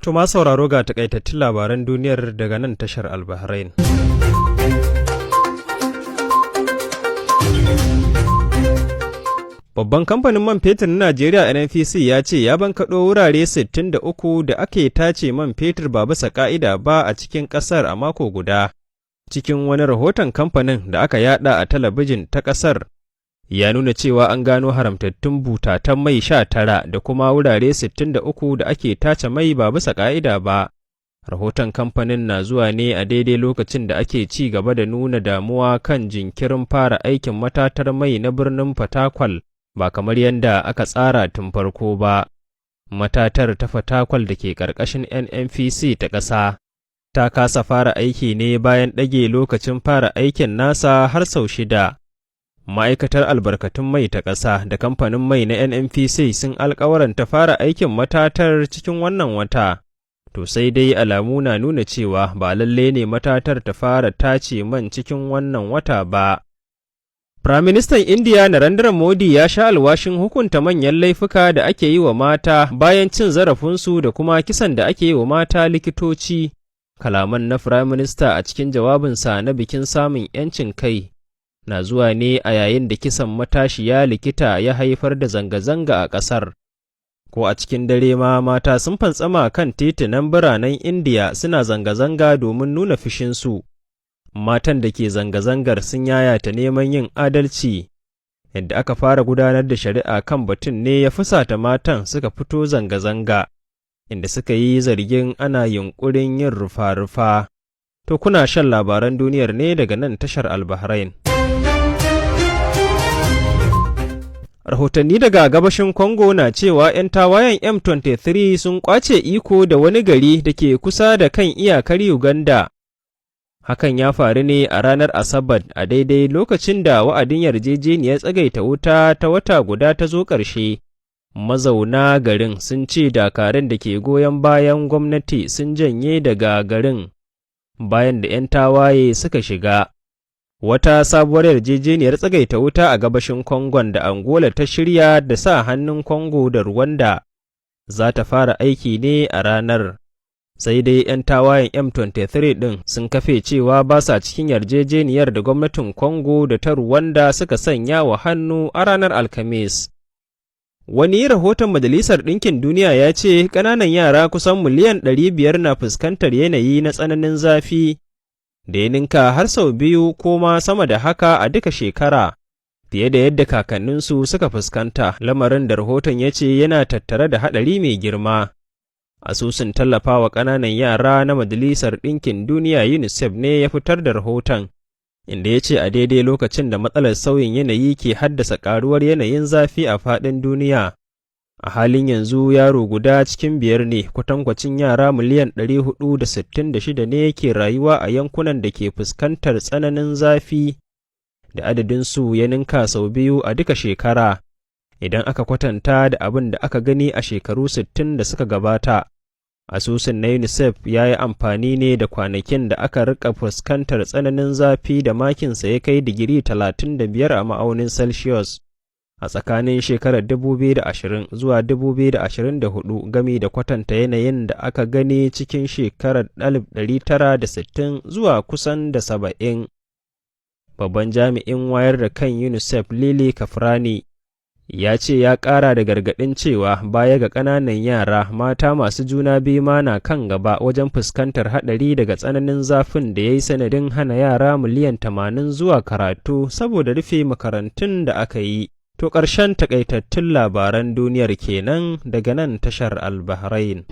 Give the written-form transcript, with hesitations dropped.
To ma sauraro, ga takaitattun labaran duniyar daga nan tashar Albahrain. Babban kamfanin man fetur na Najeriya NNPC ya ce ya bankaɗo wurare 63 da ake tace man fetur ba bisa ƙa'ida ba a cikin ƙasar a mako guda. Cikin wani rahoton kamfanin da aka yada a talabijin ta ƙasar, ya nuna cewa an gano haramtattun butatan mai 19 da kuma wurare 63 da ake tace mai ba bisa ƙa'ida ba. Rahoton kamfanin na zuwa ne a daidai lokacin da ake ci gaba da nuna damuwa kan jinkirin fara aikin matatar mai na birnin Fatakwal ba kamar yadda aka tsara tun farko ba. Matatar ta Fatakwal da ke ƙarƙashin NNPC ta ƙasa ta kasa fara aiki ne bayan ɗage lokacin fara aikin nasa har sau shida. Ma'aikatar albarkatun mai ta ƙasa da kamfanin mai na NNPC sun alkawaranta fara aikin matatar cikin wannan wata. To sai dai alamu na nuna cewa ba lalle ne matatar ta fara tace man cikin wannan wata ba. Firaministan Indiya Narendra Modi ya sha alwashin hukunta manyan laifuka da ake yi wa mata bayan cin zarafinsu da kuma kisan da ake yi wa mata likitoci. Kalaman na Firaminista a cikin jawabinsa na bikin samun 'yancin kai na zuwa ne a yayin da kisan matashiya likita ya haifar da zanga-zanga a ƙasar. Ko a cikin dare ma mata sun fantsama kan titunan biranen Indiya suna zanga-zanga domin nuna fushinsu. Matan da ke zanga-zangar sun yayata neman yin adalci. Yadda aka fara gudanar da shari'a kan batun ne ya fusata matan suka fito zanga-zanga, inda suka yi zargin ana yunƙurin yin rufa-rufa. To kuna shan labaran duniyar ne daga nan tashar Albahrain. Rahotanni daga gabashin Congo na cewa 'yan tawayen M23 sun kwace iko da wani gari da ke kusa da kan iyakar Uganda. Hakan ya faru ne a ranar Asabar, a daidai lokacin da wa'adin yarjejeniyar tsagaita wuta ta wata guda ta zo ƙarshe. Mazauna garin sun ce dakarun da ke goyon bayan gwamnati sun janye daga garin bayan da 'yan tawaye suka shiga. Wata sabuwar yarjejeniyar tsagaita wuta a gabashin Congon da Angola ta shirya da sa hannun Congo da Rwanda za ta fara aiki ne a ranar. Sai dai 'yan tawayen M23 ɗin sun kafe cewa ba sa cikin yarjejeniyar da gwamnatin Congo da ta Rwanda suka sanya wa hannu a ranar Alhamis. Wani rahoton Majalisar Ɗinkin Duniya ya ce ƙananan yara kusan miliyan 500 na fuskantar yanayi na tsananin zafi da ya ninka har sau biyu ko ma sama da haka a duka shekara, fiye da yadda kakanninsu suka fuskanta, lamarin da rahoton ya ce yana tattare da haɗari mai girma. Asusun tallafawa ƙananan yara na Majalisar Ɗinkin Duniya UNICEF ne ya fitar da rahoton, inda ya ce a daidai lokacin da matsalar sauyin yanayi ke haddasa ƙaruwar yanayin zafi a faɗin duniya, a halin yanzu yaro guda cikin biyar ne, kwatankwacin yara miliyan 466 ne ke rayuwa a yankunan da ke fuskantar tsananin zafi da adadinsu ya ninka sau biyu a duka shekara idan aka kwatanta da abin da aka gani a shekaru 60 da suka gabata. Asusun na UNICEF ya yi amfani ne da kwanakin da aka rika fuskantar tsananin zafi da makinsa ya kai digiri 35 a ma'aunin Celsius a tsakanin shekarar 2020 zuwa 2024, gami da kwatanta yanayin da aka gani cikin shekarar 1960 zuwa kusan da 70. Babban jami'in wayar da kan UNICEF Lily Kafrani ya ce ya ƙara da gargaɗin cewa baya ga ƙananan yara, mata masu juna biyu ma na kan gaba wajen fuskantar haɗari daga tsananin zafin da ya yi sanadin hana yara miliyan 80 zuwa karatu saboda rufe makarantun da aka yi. To ƙarshen takaitattun labaran duniyar kenan daga nan tashar Albahrain.